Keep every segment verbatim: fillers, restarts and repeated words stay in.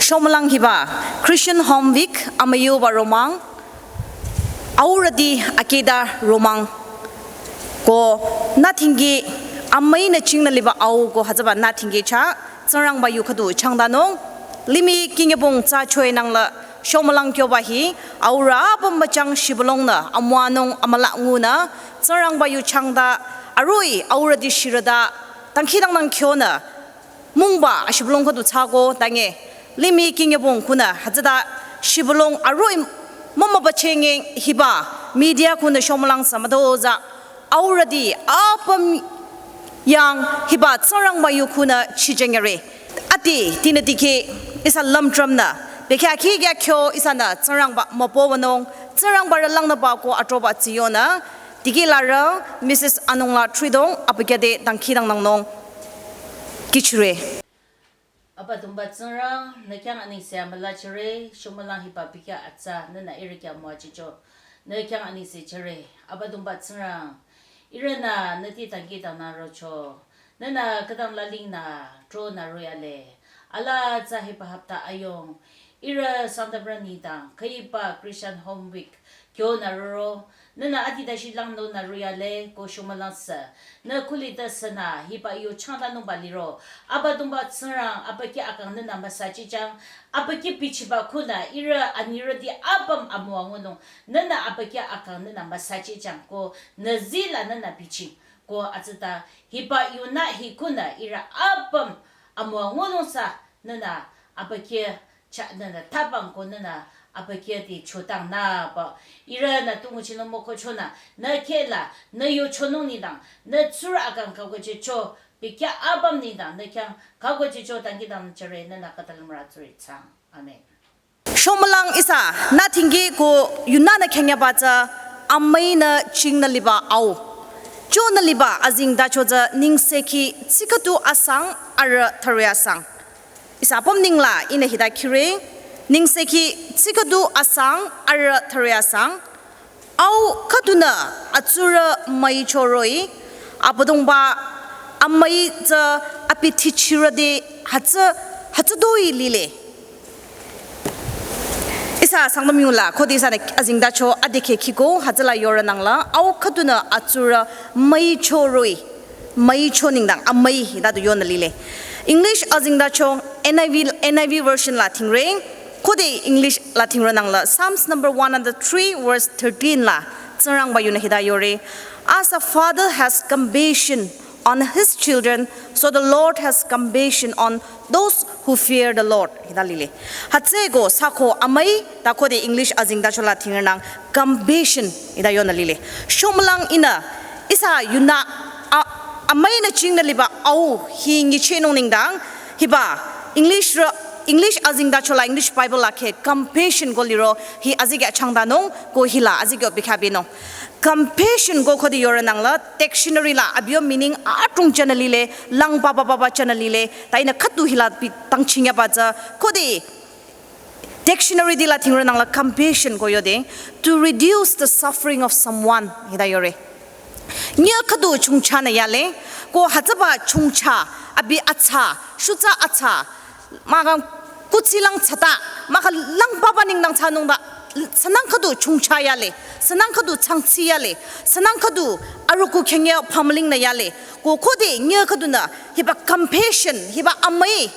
Shomülang hiba Christian Home Week amüyuba romang, aurüti akehta romang. Ko nü thingki amüinü chingnü liba au ko hütsüba nü thingki chah Tsingrangba yu khüdu changdanung. Limih kingibong tsü choi nangla shomülang kyoba hi aurü apüm müchang shibülungnü amüwanung amüla ngunü Tsingrangba yu changda arüi aurüti shirüta dangkhidangnang kyonü mungba ashibülung khüdu tsüko tange. Limih kingibong kunü hütsüta shibülung arüi mümübachenge hiba media kunü shomülang sü mütozah aurüti apüm yang hiba Tsingrangba yu kunü chichengere. Ati tinü dikeh ihsa lümtrümnü bekhyah kihkhyah kyo ihsanü Tsingrangba mübüwanung, Tsingrangba rülangnüba ko atroba tsiyonü dikehlarü Missus Anungla Tridong abükyü te dangkhidangnangnung kihchire. Abüdongba Tsingrang, nü khyang anengse amülachire, shomülang hiba bekhyah atsa nünü ihrü khyang müwajücho, nü khyang anengse chire. Abüdongba Tsingrang, ihrünü nüti dangkhidangnang rocho, nünü khütang lalingnü tronü royale. Alaa tsü hiba hapta ayung ihrü Sangtamrü nengdang khüiba Christian Home Week kyonü roro, nünü adi dashi langnunü royale ko shomülang sü nü khuli ta sünü hiba yu changdanungba liro. Abüdongba Tsingrang, abükyü akang nünü müsachijang, abükyü bichiba kunü ihrü anirüti apüm amüwa ngunung, nünü abükyü akang nünü müsachijang ko nü zila nünü bichi. Ko atsüta hiba yunü hi kunü ihrü apüm amüwa ngunung sü nünü abükyü chah nünü tabang ko nünü abükyü te chotangnüba ihrünü tu nguchinung mükohchonü nü khehla nü yu chonung nengdang nü tsurü akang kakohchehcho, bekhyah apüm nengdang nü khyang kakohchehcho dangkhidangnangchire, nünü khüta lümrü tsurü thsaang. Amen. Shomülang ihsa nü thingki ko yunünü khyanyaba tsü amüinü chingnü liba au. Chonü liba azengtacho tsü Nengsekhi tsikhüdu asang arüh thüre asang. Ihsa apüm nengla ihnü hita kihre, Nengsekhi tsikhüdu asang arüh thüre asang. Au khüdunü atsurü müicho roh-i, Abüdongba amüi tsü abi tichirü te hütsü, hütsütoi lile. Ihsa Sangtam yula khode ihsanü azengtacho adikeh kihko hütsüla yorü nangla au khüdunü atsurü müicho roh-i, müicho nengdang amüi hita du yonü lile. English azengtacho N I V, N I V version la thingre, khode English la thingre nangla Psalms number one hundred three verse thirteen la Tsingrangba yunü hita yore, "As a father has compassion on his children, so the Lord has compassion on those who fear the Lord," hita lile. Hütsüeko sako amüi ta khode English azengtacho la thingre nang compassion hita yonü lile. Shomülang ihnü ihsa yunü a, amüinü chingnü liba au hi nyichehnung nengdang hiba English rü, English azengtacho la English Bible la kheh compassion ko liro hi azikeh changdanung ko hila azikeh bekhyah binung. Compassion ko khode yorü nangla dictionary la abi yo meaning adrong jünü lile, lang papa papa jünü lile, ta ihnü khüdu hila bi tangchinyaba tsü khode dictionary te la thingre nangla compassion ko yode, to reduce the suffering of someone hita yore. Nyüh khüdu chongchanü yale, ko hütsüba chongcha abi atsa, shutsa atsa, mahkhang kuthsi lang thsata, mahkhang lang papa nengdang thsanungba, sünang khüdu chongcha yale, sünang khüdu changchi yale, sünang khüdu arüku khyangya pümlingnü yale, ko khode nyüh khüdunü hiba compassion, hiba amüi,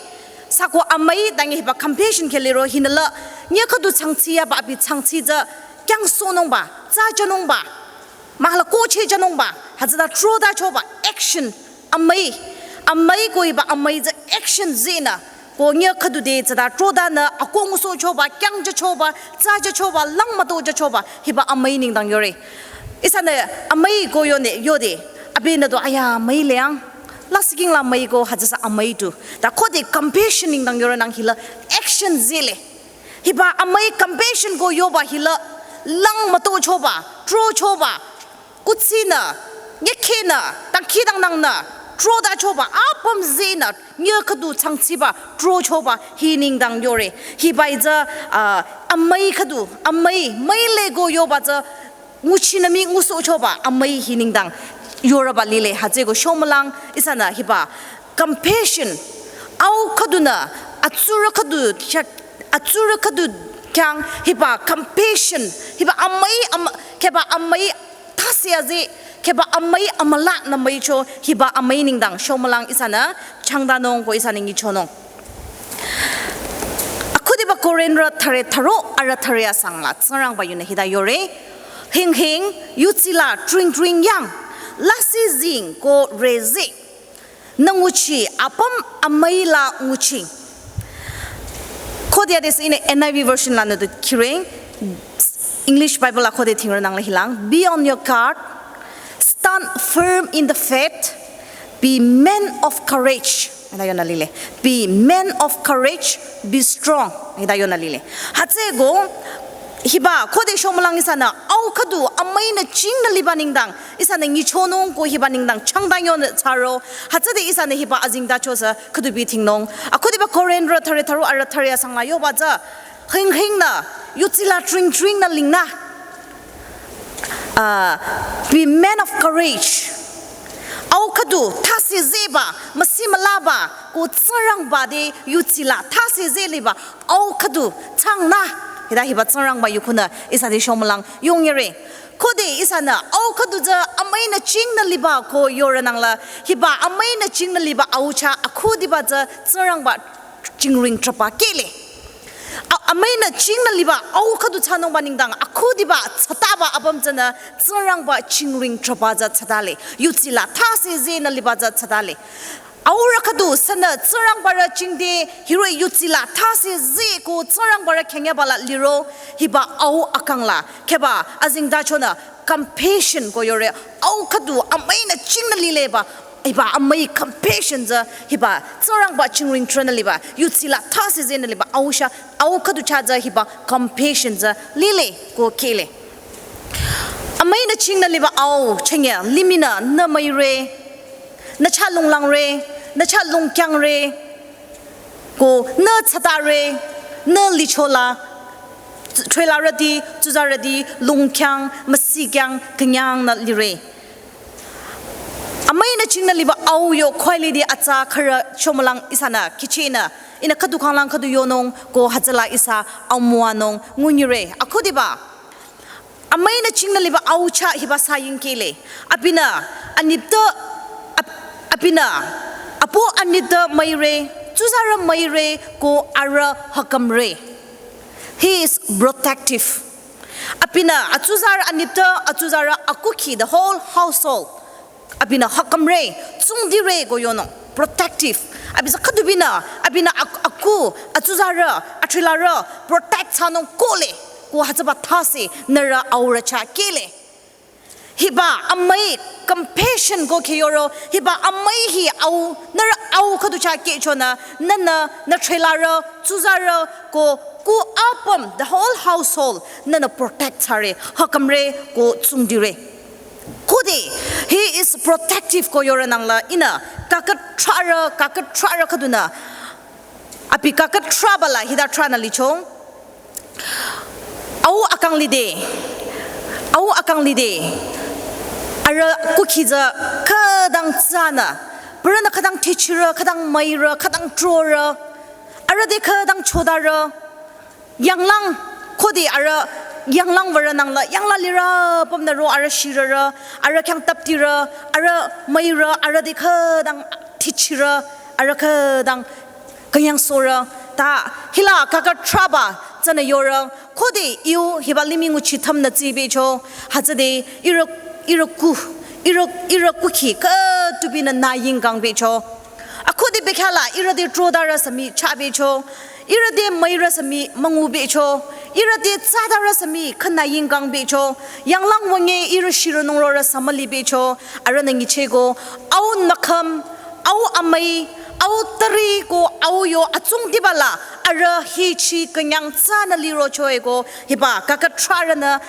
sako amüi tange hiba compassion kheh liro hinü la nyüh khüdu changchi yaba abi changchi tsü kyangsohnungba, tsajünungba, mahkhang kohchehjünungba, hütsüta trotachoba action, amüi, amüi ko hiba amüi tsü action zinü, ko nyüh khüdu te tsüta trotanü akoh ngusohchoba, kyangjüchoba, tsajüchoba, lang mütojüchoba hiba amüi nengdang yore. Ihsanü amüi ko yone yode abinü du aya müi liang, lasih king la müi ko hütsüsü amüi tu. Ta khode compassion nengdang yorü nang hila action zile. Hiba amüi compassion ko yoba hila lang mütochoba, trochoba, kuthsinü, nyükhehnü, dangkhidangnangnü, trotachoba apüm zinü, nyüh khüdu changchiba, trochoba hi nengdang yore. Hiba hi tsü, ah, amüi khüdu, amüi, müile ko yoba tsü nguchinü mii ngusohchoba amüi hi nengdang yorüba lile. Hütsüeko shomülang ihsanü hiba compassion, au khüdunü Atsurü khüdu kya-, atsurü khüdu khyang hiba compassion, hiba amai ama, kheba amai thasi azi, kheba amai amüla nü müicho, hiba amai nengdang shomülang ihsanü changdanung ko ihsanü nyichonung. Akhudiba Korinthrü thüre thüro arüh thüre asangla Tsingrangba yunü hita yore. Hing hing, yutsila tring tring yang, lasih zing ko rezi. Nü nguchi apüm amüila nguchi. Khode adesü ihnü N I V version lanü du khire. English Bible la khode thingrü nangla hilang. Be on your guard. Stand firm in the faith. Be men of courage. Hita yonü lile. Be men of courage. Be strong. Hita yonü lile. Hütsüko hiba khode shomülang ihsanü au khüdu amüinü chingnü liba nengdang ihsanü nyichonung ko hiba nengdang changdang yonü tsaro. Hütsüde ihsanü hiba azengtacho sü khüdu bi thingnung. Akhudiba Korinthrü thüre thüro arüh thüre asangla yoba tsü. Hing hing nü, yutsila tring tring nü lingnü. Ah, be men of courage. Au khüdu thasi zeba, müsi mülaba, ko Tsingrangba de yutsila thasi ze liba, au khüdu changnü. Hita hiba Tsingrangba yu khunü ihsa de shomülang yongyere. Khode ihsanü au khüdu tsü amüinü chingnü liba ko yore nangla, hiba amüinü chingnü liba au chah akhudiba tsü Tsingrangba chingring trapa kele. A-, amüinü chingnü liba au khüdu thsanungba nengdang akhudiba thsataba apüm tsünü Tsingrangba chingring trapa tsü thsatale. Yutsila thasi zenü liba tsü thsatale. Aurü khüdu sünü Tsingrangbarü chingde hiroh-i yutsila thasi ze ko Tsingrangbarü khengyaba la liro hiba au akangla kheba azengtachonü compassion ko yore au khüdu amüinü chingnü lileba hiba amüi compassion tsü hiba Tsingrangba chingring tranü liba yutsila thasi zenü liba au chah au khüdu chah tsü hiba compassion tsü lile ko kele. Amüinü chingnü liba au chenge limihnü nü müire, nü chah lunglangre, nü chah lungkyangre, ko nü thsatare, nü lichola, threlarüti, tsuzarüti, lungkyang, müsikyang, künyangnü lire. Amüinü chingnü liba au yo khüi lide atsa khürü shomülang ihsanü kihchinü, ihnü khüdu khanglang khüdu yonung ko hütsüla ihsa amüwanung ngunyire. Akhudiba amüinü chingnü liba au chah hiba saying kele. Abinü anitpü, ab-, abinü apu anitpü müire, tsuzarü müire ko arüh hakamre. He is protective. Abinü atsuzarü anitpü, atsuzarü akukhi, the whole household. Abinü hakamre, tsungdire ko yonung, protective. Abi tsü khüdubinü, abinü ak-, aku, atsuzarü, athrilarü, protect thsanung kohle, ko hütsüba thasi nührü aurü chah kele. Hiba amüi compassion ko khe yoro, hiba amüi hi au, nührü au khüdu chah kehchonü, nünü, nü thrilarü, tsuzarü, ko ku apüm, the whole household, nünü protect thsare, hakamre, ko tsungdire. Khode, he is protective ko yore nangla ihnü, kakathrarü, kakathrarü khüdunü, abi kakathraba la hita thranü licho. Au akang lide, au akang lide, arüh kukhi tsü khütang tsünü, parünü khütang thichirü, khütang müire, khütang trorü, arüh te khütang chodarü, yanglang, khode arüh yanglang würü nangla, yangla lirü, pümnü ro arüh shirürü, arüh khyang taptirü, arüh müire, arüh te khütang thichirü, arüh khütang künyangsohrü, ta hila kakathraba tsünü yore, khode iu hiba limih nguchi thümnü tsibecho, hütsüde ihrü, ihrü ku, ihrü, ihrü kukhi khüdubinü nü yingkangbecho. Akhudi bekhyah la ihrü te trodarü sü mii chahbecho, ihrü te müirü sü mii müngubecho, ihrü te tsadarü sü mii khünü yingkangbecho, yanglang wünge ihrü shirünung rorü sü mülibecho, arühnü nyichehko, au nükhüm, au amüi, au tari ko au yo atsungdiba la, arüh hichi künyang tsünü lirocho-e ko, hiba kakathrarünü,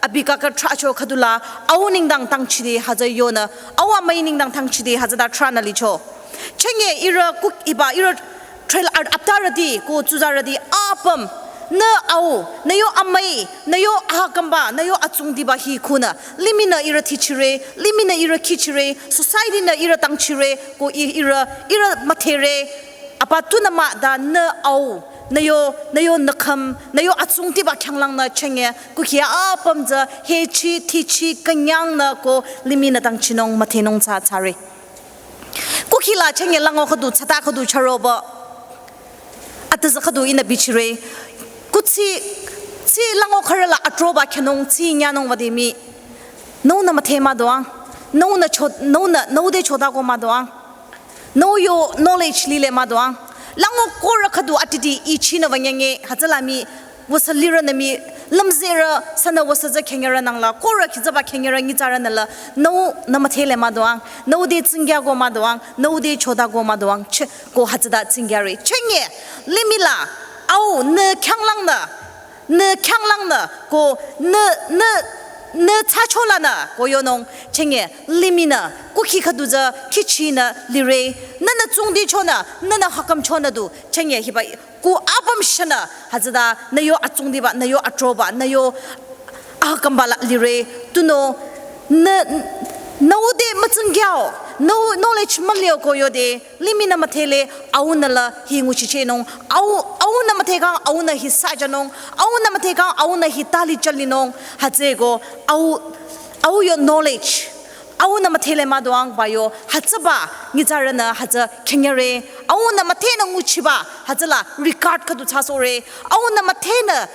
abi kakathrahcho khüdula, au nengdang tangchide hütsü yonü, au amüi nengdang tangchide hütsüta thranü licho. Chenge ihrü kuk hiba ihrü thrilarü aptarüti ko tsuzarüti apüm, nü au, nü yo amüi, nü yo ahakamba, nü yo atsungdiba hi khunü, limihnü ihrü thichire, limihnü ihrü khichire, society-nü ihrü tangchire, ko i-, ihrü, ihrü müdhere, Apa tunü mah ta nü au, nü yo, nü yo nü khüm, nü yo atsungtiba khyanglangnü chenge, kukhi apüm tsü hechi, thichi, künyangnü ko limihnü dangchinung, müdhenung tsü tsare. Kukhi la chenge lango khüdu, tsata khüdu charoba. Atüza khüdu ihnü bichire. Kuthsi, thsi lango khürü la atroba khenung, thsi nyanung wüde mii. Nüunü müdhe mah doang. Nüunü cho, nüunü, nüu te chota ko mah doang. Nüu yo knowledge lile mah doang. Lango khürü khüdu atiti ichinü wünyange, hütsüla mii, wüsa lirünü mii, lümzerü, sünü wüsa tsü khengerü nangla, khürü khitsaba khengerü nyitsarünü la, nüunü müdhele mah doang. Nüu te tsingya ko mah doang. Nüu te chota ko mah doang. Che, ko hütsüta tsingyare. Chenge, limih la, au, nü khyanglangnü, nü khyanglangnü, ko nü, nü, nü thsacholanü, ko yonung, chenge, limihnü, kukhi khüdu tsü, khichinü, lire, nünü tsungdi chonü, nünü hakam chonü du, chenge, hiba, ku apüm shanü, hütsüta, nü yo atsungdiba, nü yo atroba, nü yo akamba la lire, tunüo, nü, nüu te mütsingyao, nüu knowledge mülio ko yode, limihnü müdhele, aunü la hi nguchichehnung, au, aunü müdhekang, aunü hi sajanung, aunü müdhekang, aunü hi tali chalinung, hütsüeko, au, au yo knowledge, aunü müdhele mah doang ba yo, hütsüba, nyitsarünü, hütsü, khengere, aunü müdhenü nguchiba, hütsüla, regard khüdu thsasohre, aunü müdhenü,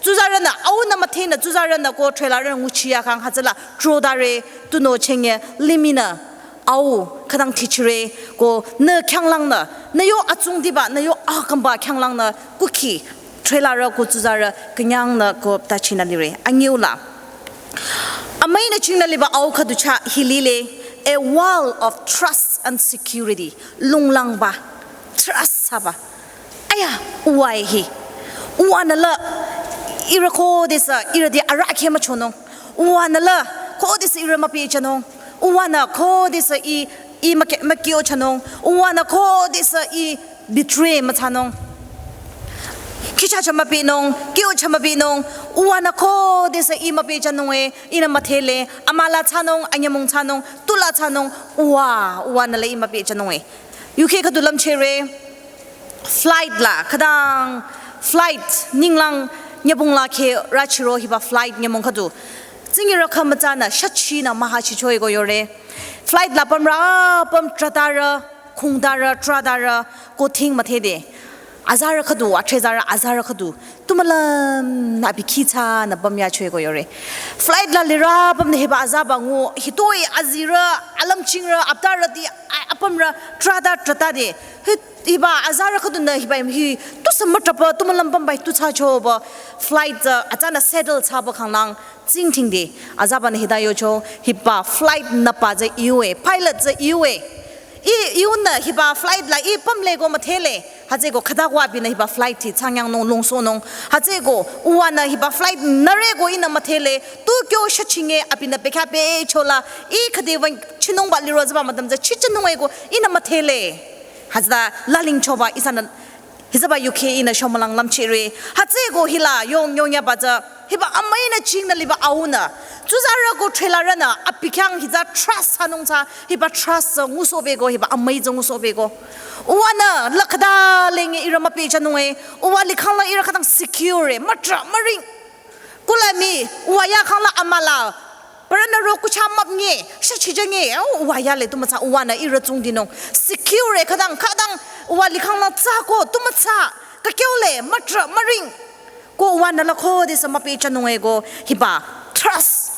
tsuzarünü, aunü müdhenü, tsuzarünü ko threlarü nguchiyakhang, hütsüla, trodare, tunüo chenge, limihnü, au, khütang thichire, ko nü khyanglangnü, nü yo atsungdiba, nü yo akamba khyanglangnü, kukhi, threlarü ko tsuzarü, künyangnü ko tachinü lire, anyiu la. Amüinü chingnü liba au khüdu chah hi lile, a wall of trust and security, lunglangba, trust thsaba. Aya, uwa hi. Uwanü la, ihrü khodesü, ihrü te arahkheh müchonung. Uwanü la, khodesü ihrü müpehchanung. Uwanü khodesü i, i müke-, mükyo chanung. Uwanü khodesü i betray müthsanung. Khicha cha müpehnung, kyo cha müpehnung. Uwanü khodesü i müpehchanung e, ihnü müdhele, amüla thsanung, anyümong thsanung, tula thsanung, uwa, uwanü la i müpehchanung e. Yukheh khüdu lümchehre, flight la, khütang flight, ninglang nyübong la kheh rachiro hiba flight nyümong khüdu. Tsingirü khümütsanü, shachinü mühachichoe ko yore. Flight la pümrü, püm tratarü, khungdarü, tradarü, ko thing müdhede. Azarü khüdu, athrezarü, azarü khüdu. Tu mülümnü abi khitsanü pümyachoe ko yore. Flight la lirü pümnü hiba azaba ngu, hitoi azirü, alümchingrü, aptarüti, a-, apümrü, trata, tratade. Hi, hiba azarü khüdunü hiba hi, tusü mütrapü, tu mülüm pümbai tu thsachoba. Flight, uh, atsanü settle thsaba khanglang, tsingdhingde. Azabanü hita yocho, hiba flight nüpa tsü iwe, pilot tsü iwe. I, iunü hiba flight la i pümle ko müdhele. Hütsüeko khüta ko abinü hiba flight hi thsangyangnung lungsohnung. Hütsüeko uwanü hiba flight nüre ko ihnü müdhele. Tu kyo shachinge abinü bekhyah bechola. I khüde wüng chinungba liro tsüba müdüm tsü chichinung e ko ihnü müdhele. Hütsüta lalingchoba ihsanü hitsüba yukheh ihnü shomülang lümchehre. Hütsüeko hila yong yong yaba tsü. Hiba amüinü chingnü liba aunü. Tsuzarü ko threlarünü abi khyang hitsü trust thsanung tsü. Hiba trust tsü ngusohbe ko, hiba amüi tsü ngusohbe ko. Uwanü la khüta lenge ihrü müpehchanung e. Uwa likhang la ihrü khütang secure e. Mütra, müring. Kula mii, uwa yakhang la amüla. Parünü ro kucha müpnge, shachijünge, oh, uwa yale tu mütsa uwanü ihrü tsungdinung. Secure khütang, khütang, uwa likhang la tsü ko, tu mütsa, kakyole, mütra, müring. Ko uwanü la khodesü müpehchanung e ko, hiba, trust.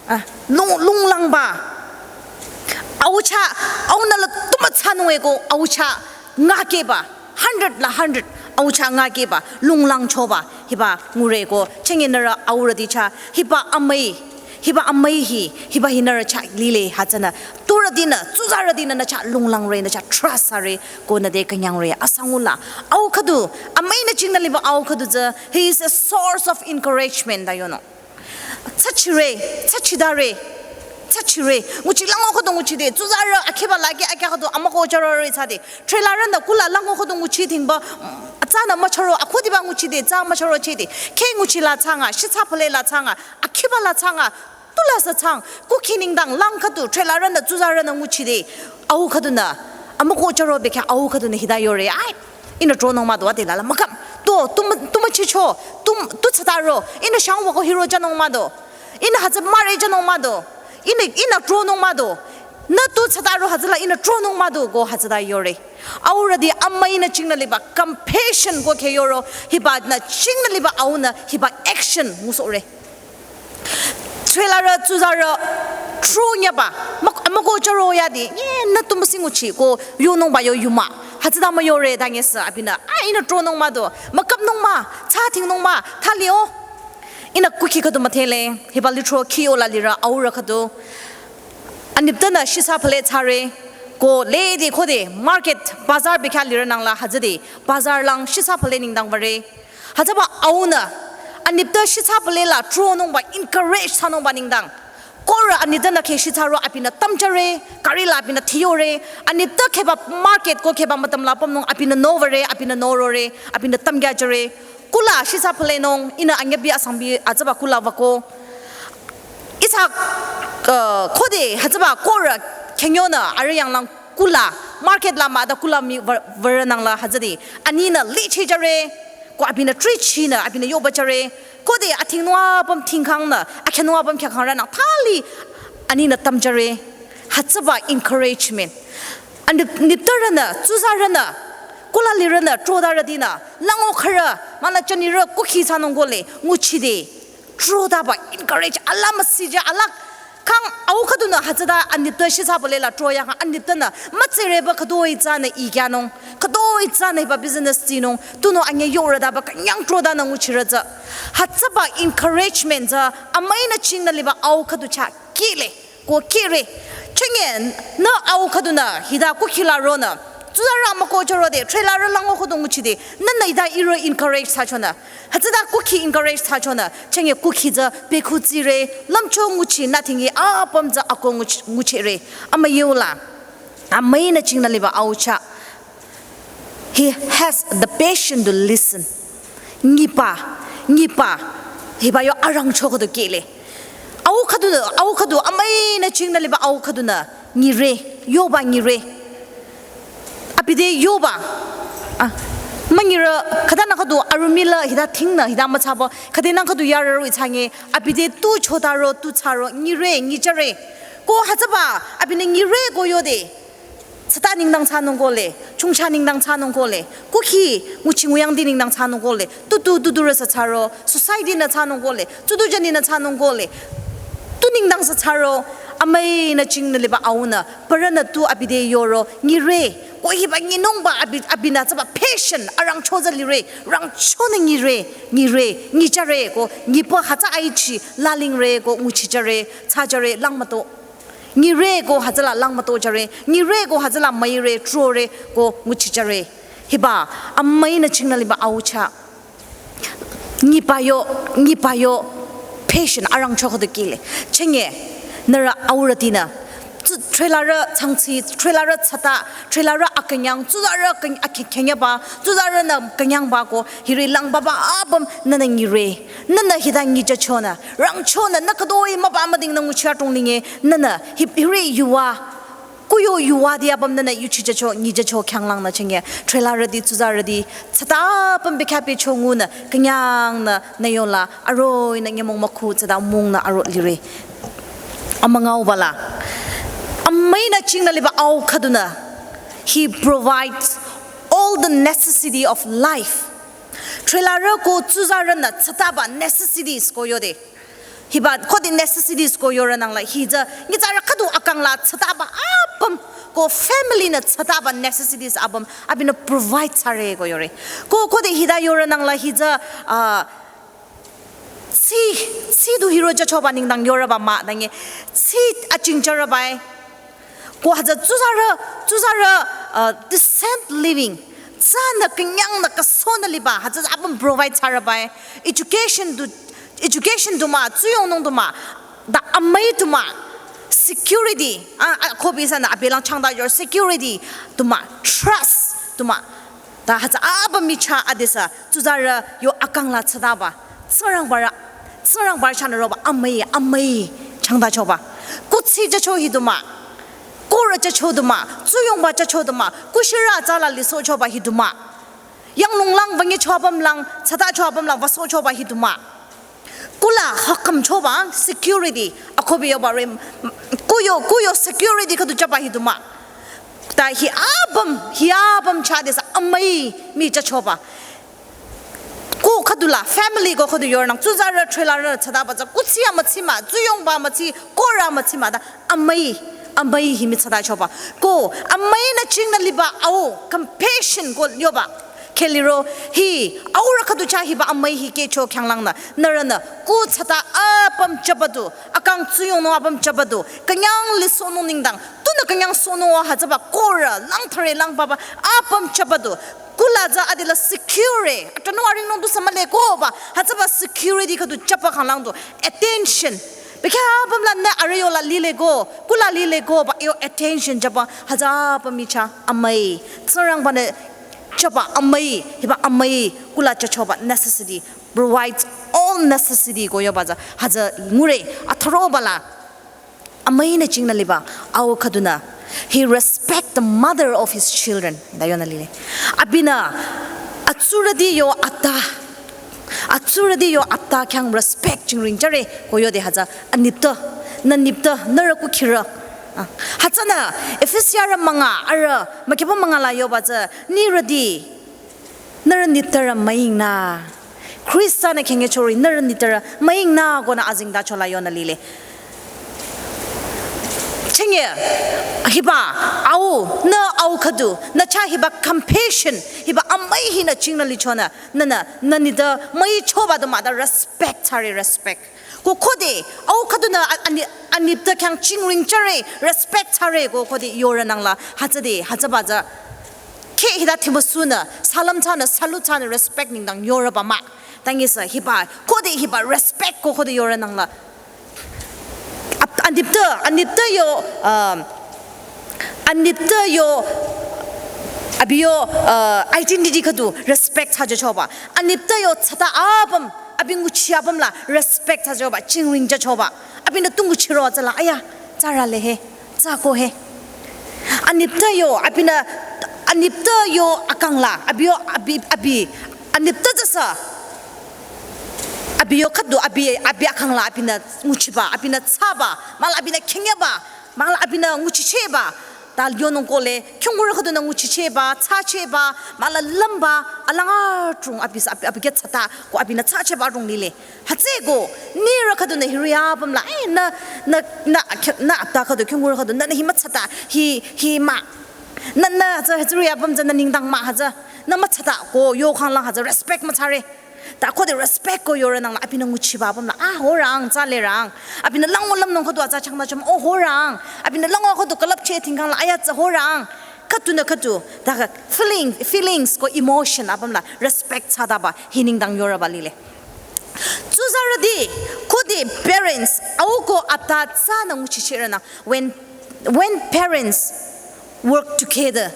Ah, lung, lunglangba. Aucha, aunü la tu mütsanung e ko, aucha, ngakeba. Hundred la hundred, aucha ngakeba, lunglangchoba, hiba ngure ko, chenge nührü aurüti chah, hiba amüi, hiba amüi hi, hiba hi nührü chah lile hütsünü, turütinü, tsuzarütinü nü chah lunglangre, nü chah trust thsare, ko nü te künyangre, asangula. Au khüdu, amüinü chingnü liba au khüdu tsü, he is a source of encouragement, ta yonung. Tsachire, tsachidare, tsachire. Nguchi lango khüdu nguchide, tsuzarü akhiba lage akya khüdu amüko charore thsade. Threlarünü kula lango khüdu nguchidhingba, mm, atsanü mücharo, akhudiba nguchide, tsa mücharo chide. Kheh nguchi la thsanga, shitsa pale la thsanga, akhiba la thsanga, tula sü thsang, kukhi nengdang lang khüdu, threlarünü, tsuzarünü nguchide. Au khüdunü, Amüko charo bekhyah au khüdunü hita yore, ai, ihnü tronung mah do ade lala, mükam, to, tu mü-, tu müchicho, tu, tu tsataro, ihnü shangwako hiro janung mah do, ihnü hütsü müre janung mah do, ihnü, ihnü tronung mah do, nü tu tsataro hütsüla ihnü tronung mah do ko hütsüta yore. Aurüti amüinü chingnü liba compassion ko khe yoro, hibanü chingnü liba aunü, hiba action ngusohre. Threlarü, tsuzarü, tro nyaba, mük-, amüko charo yadi, ye, nü tu müsi nguchi ko yonungba yo yuma. Hütsüta müyore ta nyesü abinü, ai, ihnü tronung mah do, mükapnung mah, tsa thingnung mah, thali o. Ihnü kukhi khüdu müdhele, hiba lithro khiyola lirü aurü khüdu. Anitpünü shisa phale thsare, ko lede khode market, bazar bekhyah lirü nangla hütsüde, bazar lang shisa phale nengdang würe. Hütsüba aunü, anitpü shisa phalela tronungba encourage thsanungba nengdang. Korü anitpünü khe shisa ro abinü tamjüre, gari la abinü thiyore, anitpü kheba market ko kheba mütüm la pümnung abinü nowüre, abinü norore, abinü tamkyajüre. Kula shisa phalenung, ihnü anyabi asangbi hütsüba kula wüko. Ihsa, uh, khode hütsüba korü khenyonü arüh yanglang kula, market la mah ta kula mi wü-, würe nangla hütsüde. Aninü lichijüre, ko abinü trichinü, abinü yobajüre. Khode athingnung apüm thingkhangnü, akhenung apüm khyakhangrünü, thali aninü tamjüre. Hütsüba encouragement. Ani nitpürünü, tsuzarünü, kula lirünü, trodarütinü, lango khürü, münü chanirü kukhi thsanung kole, nguchide. Trodaba encourage, ala müsijü, ala kang au khüdunü hütsüta anitpü shisa phalela troya kang anitpünü mütsireba khütoi tsünü ikyanung, khütoi tsünü hiba business tsinung, tunüo anye yorüdaba künyang trodanü nguchirü tsü. Hütsüba encouragement tsü amüinü chingnü liba au khüdu chah kile, ko kire. Chünye nü au khüdunü hita kukhi la ronü. Tsuzarü amüko charo de, threlarü lango khüdu nguchide, nünü hita ihrü encourage thsachonü. Hütsüta kukhi encourage thsachonü, chünye kukhi tsü pekhu tsire, lümcho nguchi nü thingi apüm tsü ako nguch-, nguchire. Amüyola, amüinü chingnü liba au chah. He has the patience to listen. Nyipa, nyipa, hiba yo arangcho khüdu kile. Au khüdu, au khüdu, amüinü chingnü liba au khüdunü, nyire, yoba nyire. Abi te yoba. Ah, münyirü, khütanü khüdu arumila hita thingnü hita müthsaba, khüdenü khüdu yarürü ithsange, abi te tu chotaro, tu thsaro, nyire, nyijüre. Ko hütsüba, abinü nyire ko yode. Tsüta nengdang thsanung kole, chongcha nengdang thsanung kole, kukhi nguchi nguyangdi nengdang thsanung kole, tutu, tuturü sü thsaro, society nü thsanung kole, tutu jüni nü thsanung kole, tu nengdang sü thsaro, amüinü chingnü liba aunü, parünü tu abi te yoro, nyire, ko hiba nyinungba abi, abinü tsüba patient, arangcho tsü lire, rangchonü nyire, nyire, nyijüre, ko nyipa hütsü aichi, lalingre, ko nguchijüre, thsajüre, langmüto. Nyire ko hütsüla langmütojüre, nyire ko hütsüla müire, trore, ko nguchijüre. Hiba, amüinü chingnü liba au chah. Nyipa yo, nyipa yo, patient arangcho khüdu kile. Chünye, nührü aurütinü. Tsu-, threlarü changchi, threlarü tsüta, threlarü akünyang, tsuzarü aküny-, akü-, künyangba, tsuzarünü künyangba ko, hiri langbaba apüm nünü nyire. Nünü hita nyijüchonü, rangchonü, nü khütoi müba müdingnü nguchi atong linge, nünü hip-, hiri yuva, kuyo yuva di apüm nünü yuchijücho, nyijücho khyanglangnü chünye, threlarüti, tsuzarüti, tsüta apüm bekhyah becho ngunü, künyangnü, nü yola, aroinü nyümong mükhu tsüta mungnü aro lire. Amüngaobala. Amüinü chingnü liba au khüdunü. He provides all the necessity of life. Threlarü ko tsuzarünü tsütaba necessities ko yode. Hiba khode necessities ko yore nangla hitsü nyitsarü khüdu akang la tsütaba apüm ko family nü tsütaba necessities apüm abinü provide thsare ko yore. Ko khode hita yore nangla hitsü, ah, tsi, tsi du hiro jüchoba nengdang yoreba mah nangye. Tsi aching jürebai. Ko hütsü tsuzarü, tsuzarü, uh, decent living. Tsünü künyangnü kasonü liba, hütsü apüm provide thsarebai. Education du, education du mah, tsuyongnung du mah, ta amüi du mah, security, ah, ah, kobi sanü abilang changta your security du mah, trust du mah. Ta hütsü apüm michah adesü, tsuzarü yo akang la tsütaba. Tsingrangbarü, Tsingrangbarü chahnü roba amüi, amüi changtachoba. Kuthsi jücho hi du mah. Korü chacho du mah, tsuyongba chacho du mah, kushirü tsü la lisohchoba hi du mah. Yanglung lang, wünyecho apüm lang, tsatacho apüm lang, wüsohchoba hi du mah. Kuh la hakhümchoba security, akohbi yoba re, kuh yo, kuh yo security khüdu chaba hi du mah. Ta hi apüm, hi apüm chah desa amüi mii chachoba. Kuh khüdu la family ko khüdu yornang, tsuzarü, trailerrü, tsataba tsü, kuthsi amütsi mah, tsuyongba amütsi, korü amütsi mah, ta amüi, amüi hi mii tsatachoba. Ko amüinü chingnü liba au, compassion ko yoba. Kheh liro hi, aurü khüdu chah hiba amüi hi kehcho khyanglangnü, nührünü, kuh tsata apüm chaba du, akang tsuyongnung apüm chaba du, künyang lisohnung nengdang, tunü künyang sohnung o hütsüba korü, lang thüre lang papa, apüm chaba du, kuh la tsü adila secure, atranung aringnung du sü mühle koba, hütsüba security khüdu chaba khanglang du, attention. Bekhyah apüm lanü arüh yo la lile ko, kuh la lile koba, yo attention chaba, hütsüba mii chah amüi. Tsingrangbanü chaba amüi, hiba amüi, kuh la chachoba necessity, provides all necessity ko yoba tsü, hütsü ngure, atharoba la. Amüinü chingnü liba, au khüdunü. He respect the mother of his children. Ta yonü lile. Abinü, atsurüti yo ata. Atsurüti yo ata khyang respect chingring jüre, ko yode hütsü anitpü, nü nitpü, nührü kuh khirü. Ah, hütsünü, Efesiarü münga, arüh, mükyüba münga la yoba tsü, nirüti, nührü nitpürü müingnü. Khrista-nü khingchori nührü nitpürü müingnü konü azengtacho la yonü lile. Chingi, hiba, au, nü au khüdu, nü chah hiba compassion, hiba amüi hinü chingnü lichonü, nünü, nü nitpü müichoba du mah ta respect thsare respect. Ko khode, au khüdunü a-, ani-, anitpü khyang chingring jüre, respect thsare ko khode yorü nang la, hütsüde, hütsüba tsü. Kheh hita thimüsunü, salam thsanü, salute thsanü, respect nengdang yorüba mah. Tangi sü hiba, khode hiba respect ko khode yorü nang la. Ap-, anitpü, anitpü yo, um, anitpü yo, abi yo, uh, identity khüdu respect thsajachoba. Anitpü yo tsata apüm, abi nguchi apüm la respect thsajachoba, chingring jüchoba. Abinü tu nguchiro tsü la, aya, tsürü le he, tsü ko he. Anitpü yo, abinü, anitpü yo akang la, abi yo, abi, abi, anitpü tsü sü. Abi yo khüdu, abi, abi akang la, abinü nguchiba, abinü thsaba, mahla abinü khingyaba, mahla abinü nguchichehba. Ta yonung kohle, khingkurü khüdunü nguchichehba, thsachehba, mahla lümba, alang adrong abi sü, abi, abi khyang tsata, ko abinü thsachehba adrong lile. Hütsüeko, nirü khüdunü hiri apüm la, eh, nü, nü, nü, nü apta khüdu, khingkurü khüdu, nü, nü hi mütsata, hi, hi mah. Nü, nü, hütsü, hütsüri apüm tsü nü nengdang mah hütsü. Nü mütsata ko, yo khanglang hütsü, respect mütsare. Ta khode respect ko yorü nang la, abinü nguchiba apüm la, ah, horang, tsü lerang. Abinü lango lümnung khüdu atsa changta chom, oh, horang. Abinü lango khüdu külüpcheh thingkhang la, aya tsü horang. Khüdunü khüdu, ta kha feeling, feelings ko emotion apüm la, respect thsataba, hi nengdang yorüba lile. Tsuzarüti, khode parents, au ko apta tsünü nguchichehrünü, when, when parents work together.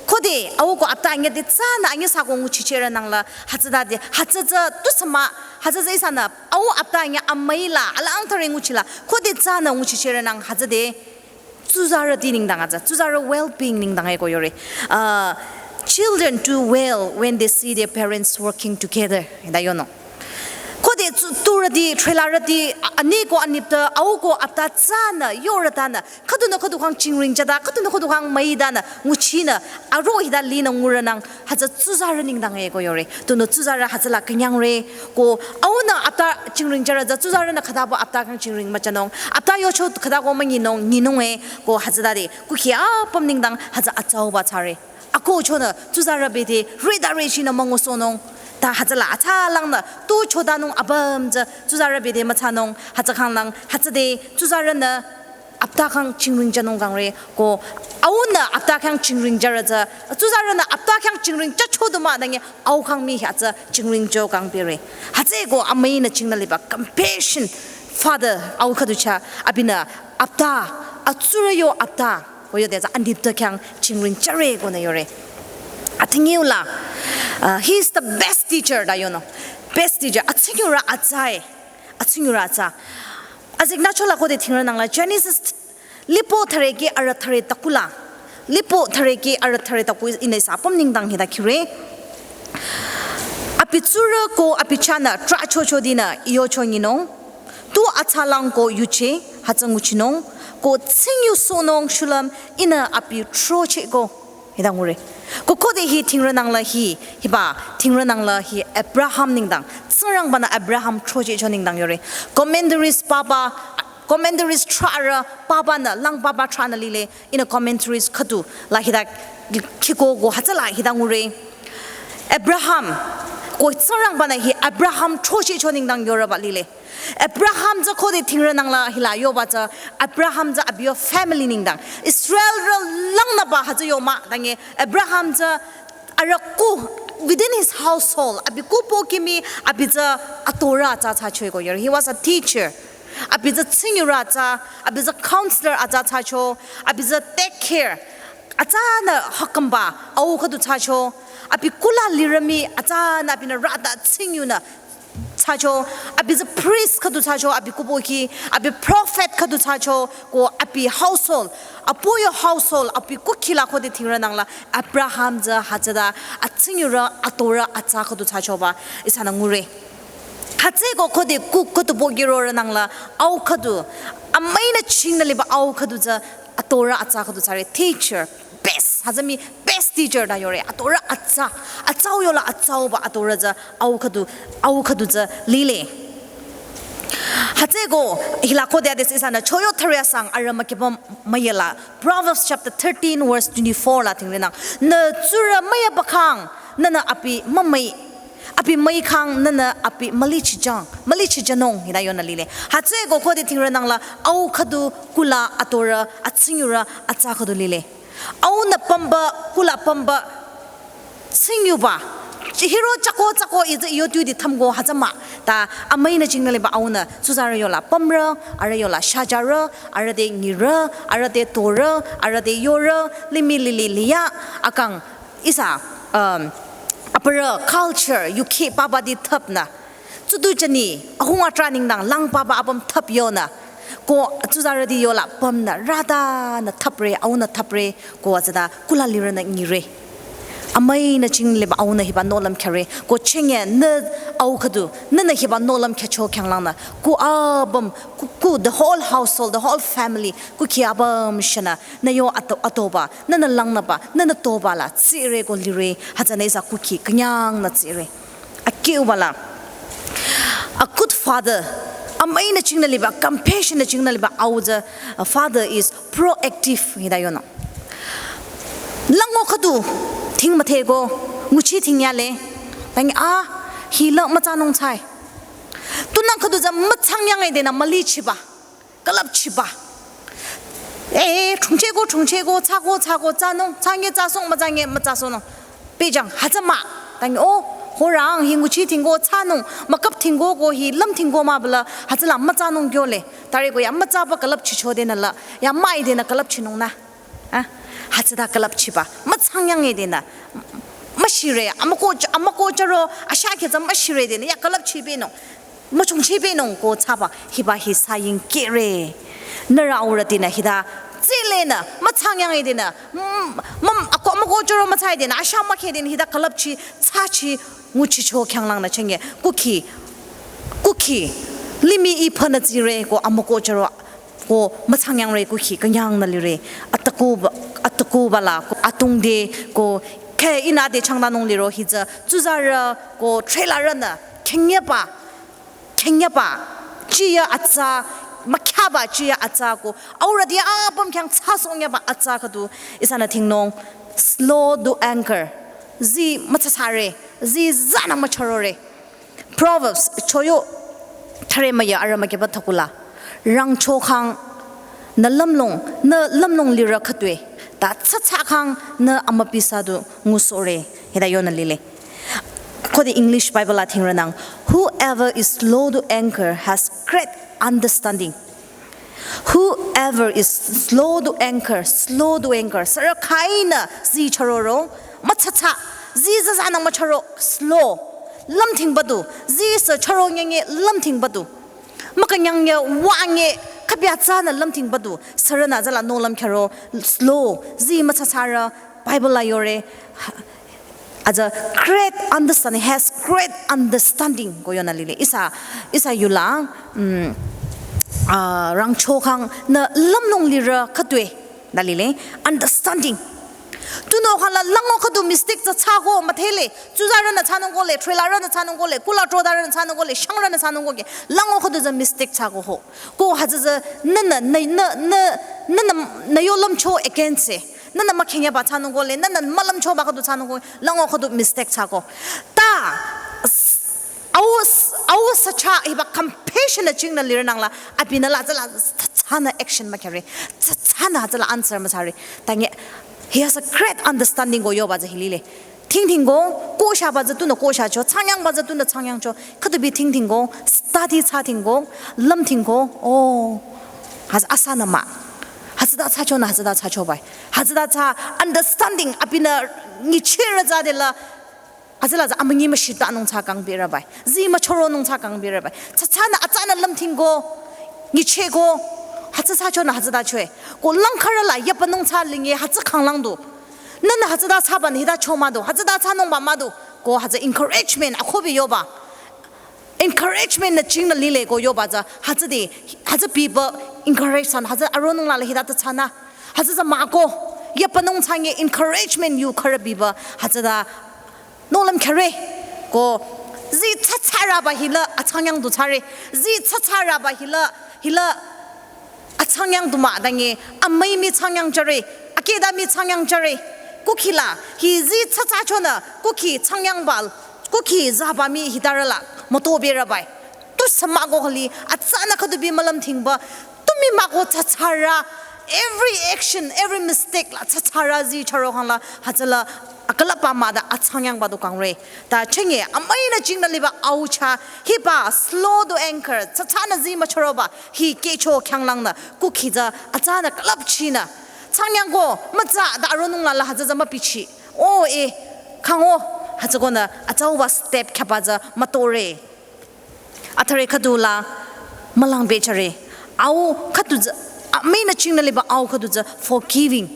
Khode, au ko apta anyüh te tsünü anyüh sü ko nguchichehrü nang la, hütsütade, hütsü tsü tusü mah, hütsü tsü ihsanü, au apta anyüh amüi la, alang thüre nguchi la, khode tsünü nguchichehrü nang hütsüde, tsuzarüti nengdang atsü, tsuzarü well-being nengdang e ko yore. Uh, children do well when they see their parents working together. Ta yonung. Khode tsu-, turüti, trailerrüti, a-, ani ko anitpü, au ko apta tsünü, yorü tanü, khüdunü khüdu khyang chingring jüta, khüdunü khüdu khyang müitanü, nguchinü, aro hita linü ngurü nang, hütsü tsuzarü nengdang e ko yore. Tunüo tsuzarü hütsüla künyangre, ko aunü apta chingring jürü tsü tsuzarünü khütaba apta khyang chingring müjünung. Apta yocho khüta ko münyinung, nyinung e, ko hütsütade, kukhi apüm nengdang hütsü atsauba thsare. Akohchonü tsuzarü bete, rita rechinü müngusohnung. Ta hütsüla atsalangnü, tu chotanung apüm tsü tsuzarü bete müthsanung, hütsü khanglang, hütsüde, tsuzarünü, apta khyang chingring jünung kangre, ko aunü apta khyang chingring jürü tsü, tsuzarünü apta khyang chingring jücho du mah nangye, au khyang mii hütsü chingring jü kang pire. Hütsüeko amüinü chingnü liba compassion, father, au khüdu chah, abinü apta, atsurü yo apta, ko yode tsü anitpü khyang chingring jüre konü yore. Athingyu la, uh, he is the best teacher ta yonung. Best teacher, athingyu rü atsa e, athingyu rü atsa. Aziknü chola khode thingrü nang la, Genesis Lipo thare ke arü thare takula. Lipo thare ke arü thare taku inü ihsa apüm nengdang hita khire. Abi tsurü ko abi chahnü trahchocho dinü iyocho nyinung. Tu atsalang ko yuche hütsü nguchinung. Ko tsingyu sohnung shulüm inü abi throcheh ko. Hita ngure. Ko khode hi Tsingrang nangla hi, hiba Tsingrang nangla hi Abraham nengdang. Tsingrangbanü Abraham throchehcho nengdang yore. Commentaries papa, commentaries trahrü papanü, lang papa trahnü lile, inü commentaries khüdu la hita khiko ko hütsüla hita ngure. Abraham, ko Tsingrangbanü hi Abraham throchehcho nengdang yoreba lile. Abraham tsü khode Tsingrang nangla hila yoba tsü Abraham tsü abi yo family nengdang. Israelrü langnüba hütsü yo mah tange Abraham tsü arüku within his household, abi kupo kimi abi tsü atorü atsa thsacho ko yore. He was a teacher. Abi tsü tsingyurü atsa, abi tsü counselor atsa thsacho, abi tsü take care. Atsanü hakamba au khüdu thsacho, abi kula lirü mii atsanü abinü rata tsingyunü thsacho, abi tsü priest khüdu thsacho, abi kupo ki, abi prophet khüdu thsacho, ko abi household, apu yo household, abi kukhi la khode Tsingrang nangla Abraham tsü hütsüta atsingyurü atorü atsa khüdu thsachoba ihsanü ngure. Hütsüeko khode ku khüdu pohki rorü nangla au khüdu, amüinü chingnü liba au khüdu tsü atorü atsa khüdu thsare, teacher, best, hütsü mii best teacher ta yore, atorü atsa, atsau yola atsauba atorü tsü au khüdu, au khüdu tsü lile. Hütsüeko hila khode ades ihsanü choyo thare asang arü mükiba müyela, Proverbs chapter thirteen verse twenty-four la Tsingrang nang. Nü tsurü müyaba khang, nünü abi mümüi, abi müi khang, nünü abi mülichijang, mülichijünung, hita yonü lile. Hütsüeko khode Tsingrang nangla au khüdu kula atorü, atsingyurü atsa khüdu lile. Aunü pümba, kula pümba, tsingyuba. Hiro chako chako izi iyo tui di thümko hütsü mah. Ta amüinü chingnü liba aunü tsuzarü yola pümrü, arüh yola shajarü, arüh te nyirü, arüh te torü, arüh te yorü, limih lili liya, akang ihsa, um, aparü culture, yuki papa di thüpnü. Tsudu jani, ahung atrah nengdang lang papa apüm thüp yonü. Ko tsuzarüti yola pümnü, rütanü thüpre, aunü thüpre, ko hütsüta kula lirünü nyire. Amüinü chingnü liba aunü hiba nohlüm khyare, ko chenge nü au khüdu, nünü hiba nohlüm khyücho khyanglangnü. Ko apüm, ko, ko the whole household, the whole family, ko khi apüm shanü, nü yo ato, atoba, nünü langnüba, nünü toba la, tsire ko lire, hütsünü ihsa ko khi künyangnü tsire. Akhüuba la. A good father, amüinü chingnü liba, compassion nü chingnü liba, au tsü, a father is proactive, hita yonü. Lango khüdu, thing mütheko, nguchi thing yale, tangi a, hila mütsanung chai. Tunang khüdu tsü mütsang yange denü mülichiba. Külüpchiba. Eh, chungcheko, chungcheko, tsako, tsako, tsanung, tsange, tsasong, mütsange, mütsasohnung. Pejang, hütsü mah. Tangi, oh, horang, hi nguchi thingko, tsanung, müküp thingko, ko hi lüm thingko mah bala, hütsüla mütsanung kyole. Tare ko ya mütsaba külüpchicho denü la, ya mai denü külüpchinung nü. Ah, hütsüta külüpchiba. Mütsang yange denü. Müshire, amüko, amüko charo, ashake tsü müshire denü, ya külüpchibenung. Müchungchibenung ko tsaba hiba hi saying kire. Nührü aurütinü hita tsilenü, mütsang yange denü, mm, müm, ako, amüko charo mütsai denü, asha mükhe denü hita külüpchi, tsachi, nguchicho khyanglangnü chenge, ko khi, ko khi, limih iphanü tsire ko amüko charo, ko mütsang yangre ko khi künyangnü lire, atakuba, atakuba la, ko atungde, ko khe inü de changdanung liro hi tsü, tsuzarü, ko threlarünü, khenyeba, khenyeba, chiya atsa, mükhyaba chiya atsa ko, aurüti apüm khyang tsasongyaba atsa khüdu, ihsanü thingnung, slow to anger, zi mütsasare, zi zanü mücharore. Proverbs, choyo, thare müya arü mükiba thakula, rangcho khang, nü lümlong, nü lümlong lirü khütoi, ta tsatsa khang, nü amüpisa du ngusohre, hita yonü lile. Khode English Bible la thingranang, whoever is slow to anger has great understanding. Whoever is slow to anger, slow to anger, sürü khainü zi chororo, mütsatsa, zi zazanang müchoro, slow, lümthingba du, zi sü choro nyenye, lümthingba du. Mükünyang ye, wang ye, Khübya tsünü lümdhingba du, sürünü tsüla nohlüm khüro, slow, zi mütsatsarü, Bible la yore, as a great understanding, has great understanding ko yonü lile. Ihsa, ihsa yula, mm, ah, rangcho khangnü lümnung lirü khütoi, nü lile, understanding. Tunüo khala lango khüdu mistake tsü thsako müdhele, tsuzarünü thsanung kohle, trailerrünü thsanung kohle, kula trodarünü thsanung kohle, shangrünü thsanung kohle, lango khüdu tsü mistake thsako ho. Ko hütsü tsü nünü, nü, nü, nü, nünü, nü yo lümcho against se. Nünü mükhenyaba thsanung kohle, nünü mülümchoba khüdu thsanung kohle, lango khüdu mistake thsako. Ta, s-, au, s-, au sacha hiba compassion nü chingnü lirü nangla, abinü la tsüla, tsütsünü action mükhüre, tsütsünü tsüla answer müthsare. Tangi, he has a great understanding ko yoba tsü hi lile. Dhingdhingko, koshaba tsü tunü koshacho, changyangba tsü tunü changyangcho, khüdu bi dhingdhingko, study thsadhingko, lümdhingko, oh, hütsü asünü mah. Hütsüta thsachonü, hütsüta thsachoba. Hütsüta tsü understanding, abinü nyichehrü tsü dela, hütsüla tsü amünyi müshita nung tsü kangpirüba. Zi müchoro nung tsü kangpirüba. Tsütsünü, atsünü lümdhingko, nyichehko, hütsü thsachonü, hütsüta choe. Ko langkharü la, yapa nung tsü linge, hütsü khanglang du. Nünü hütsüta thsabanü hita cho mah du, hütsüta thsanungba mah du, ko hütsü encouragement akohbi yoba. Encouragement nü chingnü lile ko yoba tsü, hütsüde, hütsü biba encourage thsanü, hütsü aronung la le hita ta thsanü. Hütsü tsü mah ko, yapa nung thsange encouragement yu khürü biba, hütsüta nohlüm khüre, ko zi tsütsürüba hila achangyang du thsare, zi tsütsürüba hila, hila achangyang du mah tangi, amüi mi changyang jüre, akeda mi changyang jüre, kukhi la, hi zi tsütsüchonü, kukhi changyangba, kukhi zaba mi hitarü la, mütobirüba. Tusü mah ko khali, atsünü khüdu bi mülümdhingba, tu mi mah ko tsütsürü, every action, every mistake la tsütsürü zi chüro khangla, hütsüla, akülüpba mah ta achangyangba du kangre. Ta chenge, amüinü chingnü liba au chah, hiba slow to anger, tsütsünü zi müchüroba, hi kehcho khyanglangnü, kukhi tsü, atsünü külüpchinü. Changyangko, mütsa ta aronung la la hütsü tsü müpichi. Oh, eh, khango, hütsükonü, atsauba step khyaba tsü mütore. Athare khüdu la, mülang pehjüre. Au khüdu tsü, amüinü chingnü liba au khüdu tsü forgiving.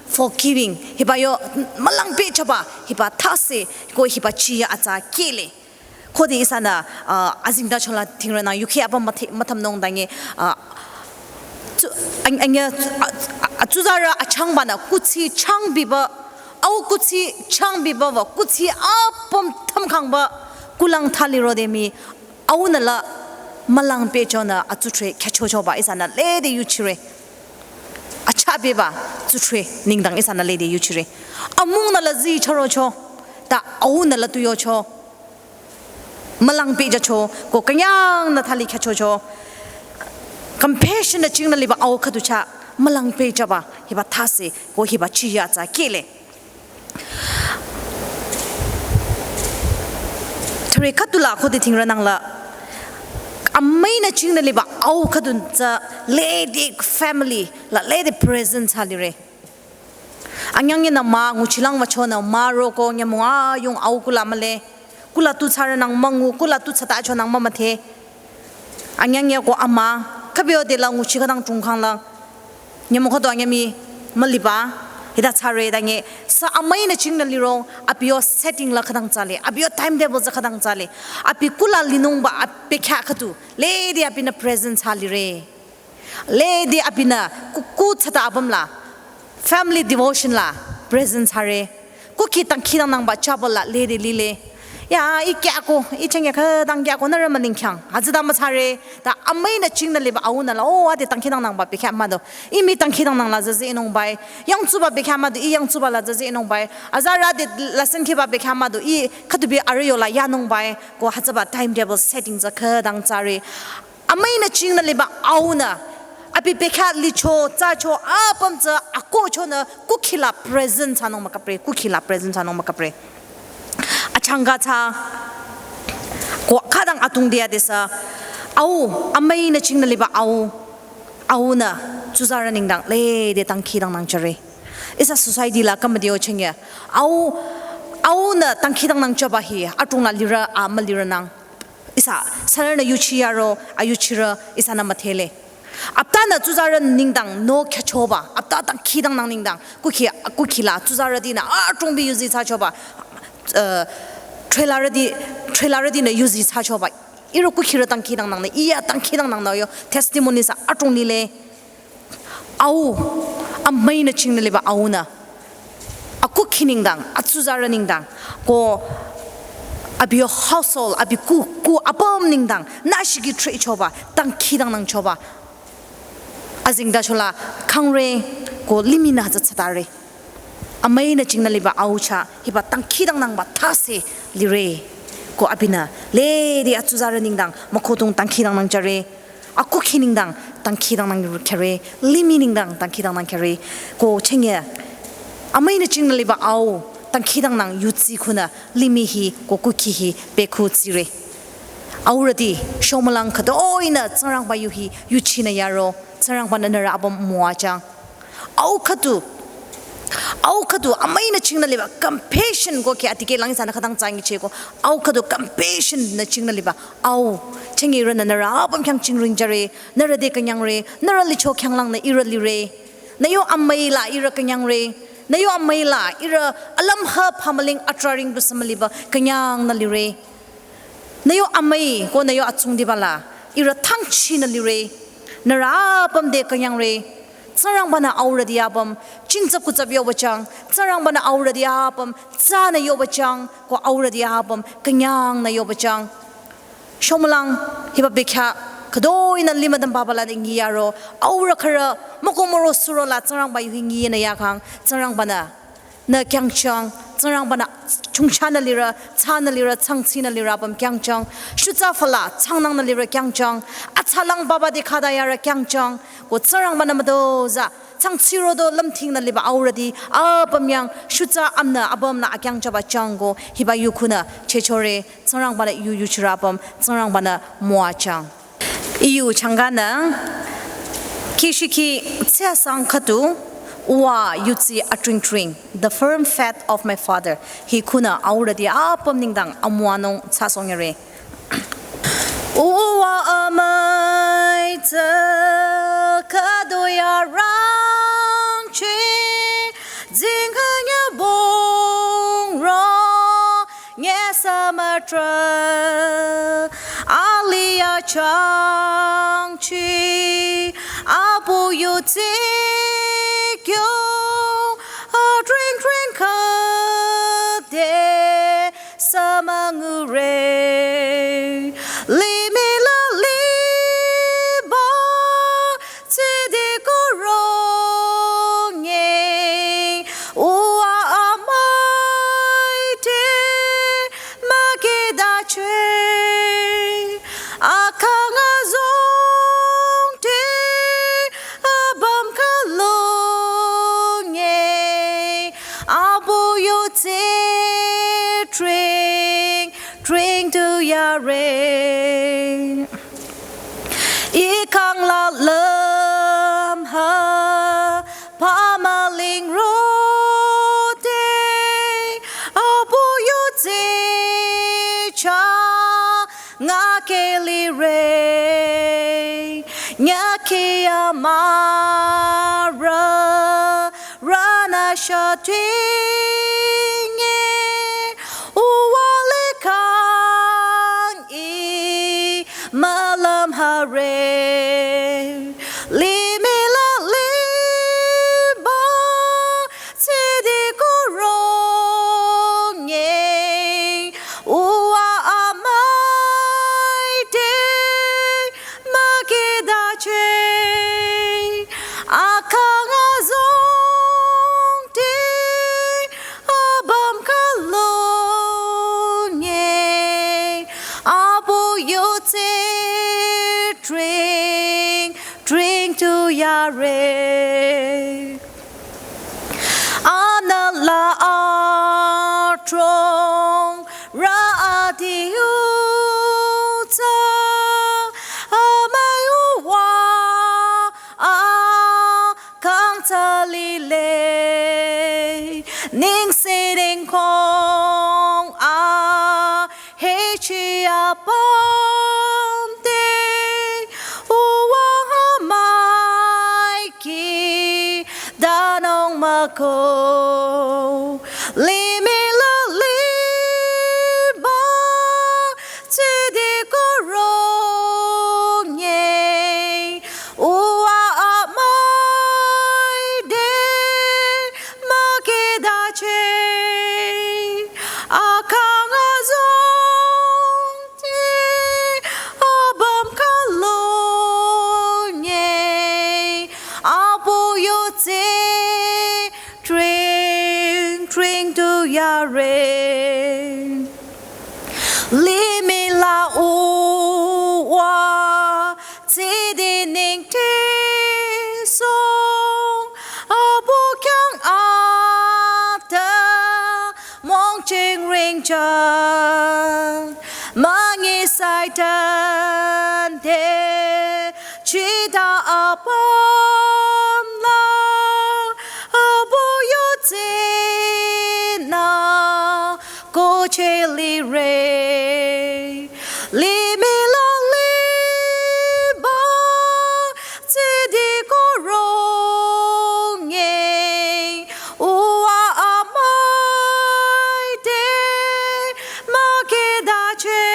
Forgiving. Hiba yo mülang pehjüba, hiba thase, ko hiba chiya atsa kehle. Khode ihsanü, ah, azingda chola dhingrünang, yukhi apa müthe-, müthamnung tangi, ah, tsu-, ang-, ang-, ah, ah, tsuzarü achangbanü kuthsi changbiba, au kuthsi changbiba wa, kuthsi apüm thamkhangba, kulang thali rode mi, aunü la mülang pehjünü atsuthre khyüchochoba ihsanü lede yuchire. Achapeba tsuthre nengdang ihsanü lede yuchire. Amungnü la zi chürocho, ta aunü la tu yocho. Mülang pehjücho, ko künyangnü thali khyüchocho. Compassion nü chingnü liba au khüdu chah, mülang pehjüba, hiba thase, ko hiba chiya tsü kehle. Thüre khüdu la khode dhingrünang la, amüinü chingnü liba au khüdu tsü lede family la lede present thsa lire. Anyangyenü mah nguchilang wüchonü mah roko nyümong ayung au kula mühle. Kula tu thsarünang müngu, kula tu thsatachonang mümüdhe. Anyangye ko ama, khübüyo de la nguchi khütang chungkhang la. Nyümong khüdu anyümi müliba, hita thsare tangi. Sü amüinü chingnü liro, abi yo setting la khütang thsale, abi yo timetable tsü khütang thsale. Abi kula linungba abi khyah khüdu, lede abinü present thsa lire. Lede abinü ku, ku thsata apüm la, family devotion la, present thsare. Kukhi dangkhidangnangba chapel la lede lile. Ya, ih khyako, ih chengya khütang khyako nührü müningkhyang. Hütsüta müthsare, ta amüinü chingnü liba aunü la, oh, ade dangkhidangnangba bekhyah mah do. Ih mi dangkhidangnang la zazi inungbai. Yangtsuba bekhyah mah do, ih yangtsuba la zazi inungbai. Azarü de lesson khiba bekhyah mah do, ih khüdu bi arüh yola yanungbai. Ko hütsüba timetable setting tsü khütang thsare. Amüinü chingnü liba aunü, abi bekhyah licho, thsacho, apüm tsü akohchonü kukhi la present thsanung mükapre, kukhi la present thsanung mükapre. Achangka tsü, ko khütang atung dia de sü, au, amüinü chingnü liba au, aunü, tsuzarü nengdang, lede dangkhidangnang jüre. Ihsa society la kümüdeo chengya, au, aunü dangkhidangnang jüba hi, atung la lirü, a mülirünang. Ihsa, sürünü yuchi yaro, ayuchirü, ihsanü müdhele. Aptanü tsuzarü nengdang no kyachoba, apta dangkhidangnang nengdang, kukhi, kukhi la tsuzarütinü adrongbi yuzi thsachoba, uh, threlarüti, threlarütinü yuzi thsachoba. Ihrü kukhirü dangkhidangnangnü, iya dangkhidangnangnü yo testimony sü adrong lile. Au, amüinü chingnü liba aunü. Akukhi nengdang, atsuzarü nengdang, ko abi yo household, abi ku, ku apüm nengdang, nüshiki threchoba, dangkhidangnangchoba. Azengtachola kangre, ko limihnü hütsü thsatare. Amüinü chingnü liba au chah, hiba dangkhidangnangba thase lire. Ko abinü, lede atsuzarü nengdang, mükhodung dangkhidangnangjüre. Akukhi nengdang dangkhidangnang khyare, limih nengdang dangkhidangnang khyare, ko chenge. Amüinü chingnü liba au, dangkhidangnang yudsi khunü limih hi ko kukhi hi bekhu tsire. Aurüti, shomülang khütoinü Tsingrangba yu hi yuchinü yaro, Tsingrangbanü nührü apüm müwajüng. Au khüdu, au khüdu, amüinü chingnü liba compassion ko kya tikehlang ihsanü khütang tsangicheko. Au khüdu compassion nü chingnü liba. Au, chenge ihrünü nührü apüm khyang chingringjüre, nührü te künyangre, nührü licho khyanglangnü ihrü lire. Nü yo amüi la ihrü künyangre, nü yo amüi la ihrü alümhü phamüling atraring du sümüliba künyangnü lire. Nü yo amüi ko nü yo atsungdiba la ihrü thangchinü lire. Nührü apüm te künyangre. Tsingrangbanü aurüti apüm chingtsap kutsap yobajüng. Tsingrangbanü aurüti apüm tsanü yobajüng. Ko aurüti apüm künyangnü yobajüng. Shomülang hiba bekhyah khütoinü limüdüm baba la ngi yaro. Aurü khürü müko müro suro la Tsingrangba yu hi nginü yakhang. Tsingrangbanü nü kyangjüng, Tsingrangbanü chongchanü lirü, tsanü lirü, tsangtsinü lirü apüm kyangjüng, shutsa füla, tsangnangnü lirü kyangjüng, atsalang baba te khüta yarü kyangjüng, ko Tsingrangbanü mütozah, tsangtsirodo lümthingnü liba aurüti, apüm yang, shutsa amnü, apümnü akyangjüba jüng ko, hiba yu khunü, chechore, Tsingrangbanü yu yuchirü apüm, Tsingrangbanü müwajüng. Iyu changkanü, kishiki tsüsang khüdu, uwa yudsi atringtring, the firm faith of my father. Hi khunü aurüti apüm nengdang amüwanung thsasongere. Uwa amüi tsü khüdu yarangchi, zingkanya bungro, nye sümütra, aliyü changchi, apu yudsi kyo, atringtring khüde, sümüngure, limih la liba, tsidi kurong ye, uwa amüi te mükidache, akang azong te apüm külung ye, apu yudsi tring, tring tu yare. Ikang la lümhü phamüling rode, apu yudsi chah ngakeh lire, nyakeh amürü, rünü shatinge, uwa likang i mülümhüre, limih la liba, tsidi kurong ye, uwa amüi te mükidache, akang azong te apüm külung ye, apu yudsi tring, tring tu yare. Anüla adrongrü adiu tsü, amüi uwa akang tsü lile, nengse nengkong a hechi apüm te, uwa amüi Ko limih la liba tsidi ko ronye, uwa amai de makeda che, akang azong te abam kalonye, apu yutse tring tring tu yare. Limih la uwa tsidi ningte song, apu kyang ata mong ching ring chan, mangi Satan te chita apam la, apu yutse na ko che lire. Limih la liba tsidi ko ronye, uwa amai de makeda che,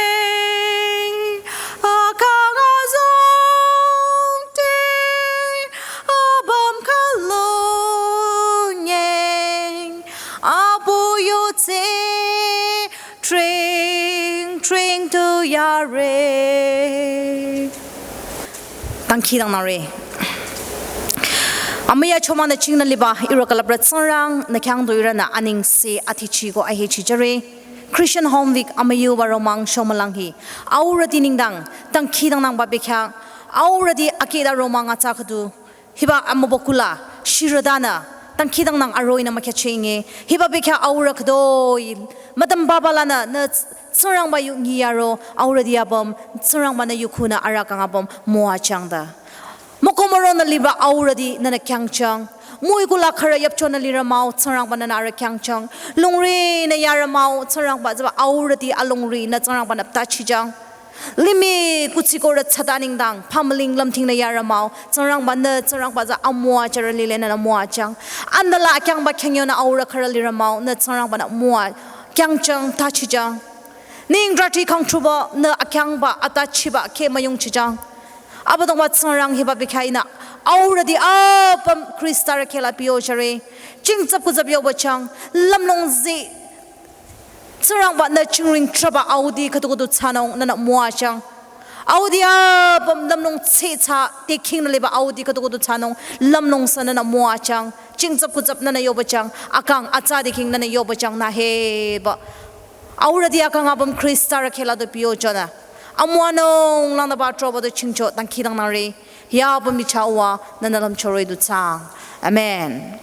akang azong te abam kalonye, apu yutse tring tring tu yare. Dangkhidangnangre. Amüya chomang nü chingnü liba ihrü külüpba Tsingrang, nü khyang du ihrünü anengse atichi ko ahechi jüre. Christian Home Week amüyuba romang shomülang hi aurüti nengdang dangkhidangnangba bekhyah, aurüti akehta romang atsa khüdu hiba amübükuh la shirütanü dangkhidangnang aroh-i nü mükhyachenge. Hiba bekhyah aurü khütoi mütüm baba lanü nü Tsingrangba yu nyi yaro, aurüti apüm Tsingrangba nü yu khunü arüh kang apüm müwajüng ta. Mükoh müronü liba aurüti nünü khyangchang. Müikuh la khürü yapchonü lirü mah-o, Tsingrangba nünü arüh khyangchang. Lungri nü yarü mah-o, Tsingrangba tsüba aurüti alungri nü Tsingrangba nü ptachijang. Limih kuthsi ko rütsata nengdang pümling lümdhingnü yarü mah-o, Tsingrangba nü, Tsingrangba tsü amüwajürü lile nünü müwajüng. Andala akhyangba khyang yonü aurü khürü lirü mah-o, nü Tsingrangba nü müwa khyangchang, ptachijang. Ning drati khangtruba nü akhyangba atachiba kheh müyungchijang. Abüdongba Tsingrang, hiba bekhyah ihnü aurüti apüm Khristarü kheh la pio jüre. Chingtsap kutsap yoba chang, lümlong zi Tsingrangba nü chingring traba auti khüdu khüdu thsanung nünü müwajüng. Auti apüm lümlong tsehthsa te khingnü liba auti khüdu khüdu thsanung lümlong sü nünü müwajüng. Chingtsap kutsap nünü yoba chang, akang atsa te khing nünü yoba chang nü hiba aurüti akang apüm Khristarü kheh la du pio jünü amüwanung langnüba troba du chingcho dangkhidangnangre. Hiya apüm michah uwa nünü lümcho roh-i du thsaang. Amen.